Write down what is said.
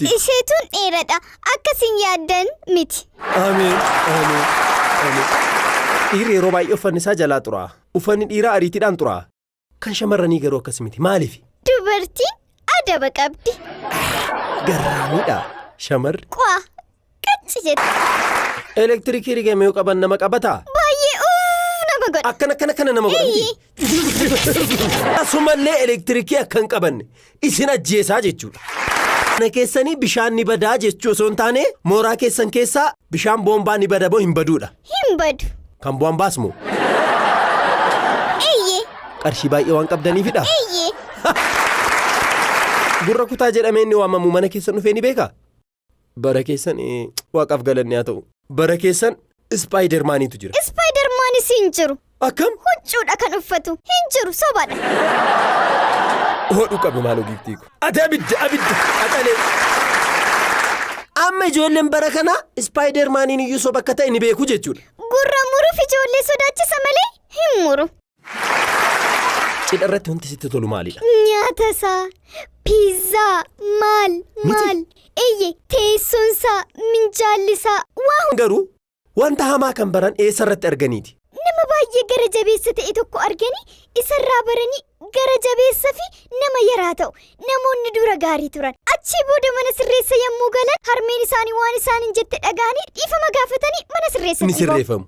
Isheetuun dheeradha. Akkasiin yaaddan miti. Ameen. Ameen. Ameen. Dhiirri yeroo baay'ee uffanni isaa jalaa xuraa'a. Uffanni dhiiraa ariitiidhaan xuraa'a. Kan shamarranii garuu akkas miti. Maaliif? Dubartiin adaba qabdi. Garraamiidha. Shamarri. Qwaa. Qacci jetti. Elektirikii rigamee yoo qaban nama qabataa? Baay'ee uuu nama godha. Akkana akkana akkana nama godha miti? Asumallee elektirikii akka hin qabanne isin ajjeesaa jechuudha. Mana keessanii bishaan ni badaa jechuu osoo hin taane mooraa keessan keessaa bishaan boombaa ni bada moo hin baduudha. Hin badu. Kan bu'aan baasmu Eeyyee. Qarshii baay'ee waan qabdaniifidha. Eeyyee. Gurra kutaa jedhamee inni waamamu mana keessan dhufee ni beekaa? Bara keessan waaqaaf galanni haa ta'u. Bara keessan ispaayidermaaniitu jira. Ispaayidermaanis hin jiru. Akkam? Huccuudha kan uffatu. Hin jiru sobadha. Hodhu qabi maaloo giiftii ko. Ati abidda abidda qaxalee. Amma ijoolleen bara kanaa ispaayidermaaniin iyyuu soba akka ta'e ni beeku jechuudha. Gurra muruuf ijoollee sodaachisa malee hin muru. Cidha irratti wanti sitti tolu maalidha? Nyaata isaa, piizzaa, maal maal, eyye teessoon isaa, minjaalli isaa, waa Garuu wanta hamaa kan baran eessa irratti arganiiti? Nama baay'ee gara jabeessa ta'e tokko arganii isarraa baranii gara jabeessa fi nama yaraa ta'u. Namoonni dura gaarii turan. Achii booda mana sirreessa yommuu galan harmeen isaanii waan isaaniin jette dhaga'anii dhiifama gaafatanii mana sirreessatti Ni sirreeffamu.